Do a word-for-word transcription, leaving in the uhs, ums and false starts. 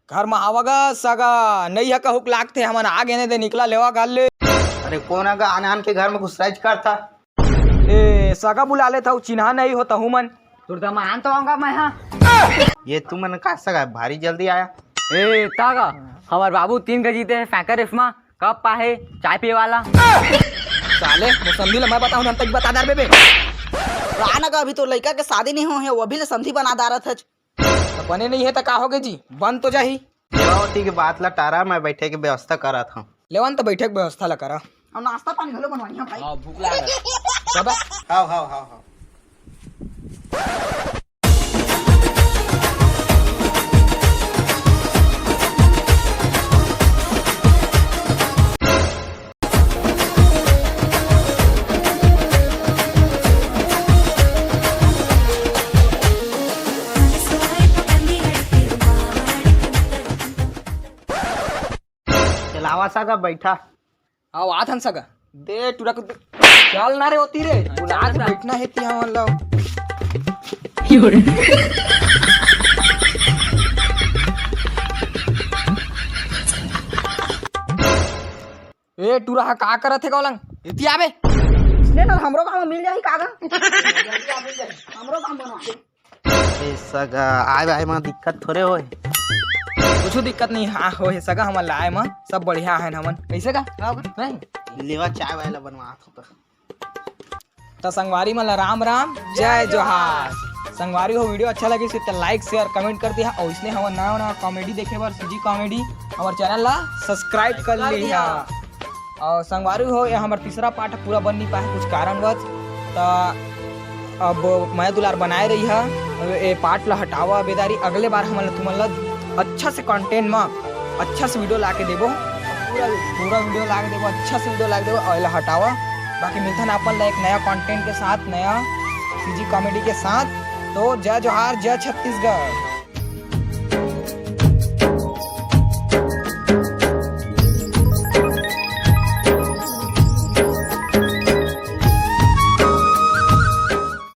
घर म आवा गा सगा, नइ ह कहूक लागथे, हमन आ गेने दे, निकला लेवा घर ले। अरे कोन ह गा आन आन के घर म घुसराइच करथा? ए सगा बुला लेथव, चिन्हा नइ हो तहू मन। तोर दमान तो आऊंगा मैं, हाँ। ये तुमन का सगा भारी जल्दी आया। ए तागा, हमर बाबू तीन के जीते हे फैंकर एफ मा, कप पाहे चाय पिए वाला। साले, वो समधी ल मैं बताऊं, हम तक बता दार बेबे। राना का अभी तो लइका के शादी नहीं हो है, वो अभी ले समधी बना दारत है। त बने नहीं है त का होगे जी, बन तो जाही। देवावती के बात ला टारा, मैं बैठे के व्यवस्था करत हूँ। लेवन त बैठे के व्यवस्था ला करा। और नाश्ता पानी घलो बनवानी है भाई। हाँ, भूख लाग। बाबा। हाव, हाव, हाव, हाव। चलावा सगा बैठा। आओ, आथन सगा। दे टुरा को दे। चल ना रे होती रे। बुला के बैठना है तिहा मन लाओ। ए टुरा हा का करत हे गौलंग? इति आबे। ले ना हमरो काम मिल जाही कागा। हमरो काम बनवा। ए सगा, आए आए मा दिक्कत थोड़े होए। कुछ दिक्कत नहीं, हाँ होए सगा, हमन ला आए मा सब बढ़िया है हमन। कैसे का? नहीं। लेवा चाय वाय ला बनवा तो। त संगवारी मन ला राम राम, जय जोहार। संगवारी हो, video अच्छा लगिस त like, share, comment कर दिहा। और इसने हमर नवा नवा comedy देखे बर सीजी comedy हमर channel ला subscribe कर लिहा। और संगवारी हो, ये हमर तीसरा part पूरा बन नहीं पाए कुछ कारणवश। त अब मया दुलार बनाए रही है, ए part ला हटावा बेदारी, अगले बार हमन ला तुमन ला अच्छा से content मा अच्छा से video ला के देबो, पूरा पूरा video ला के देबो, अच्छा से video ला के देबो, और एला हटावा। बाकी मिलथन अपन ला एक नया content के साथ, नया सीजी comedy के साथ। तो जय जोहार, जय छत्तीसगढ़।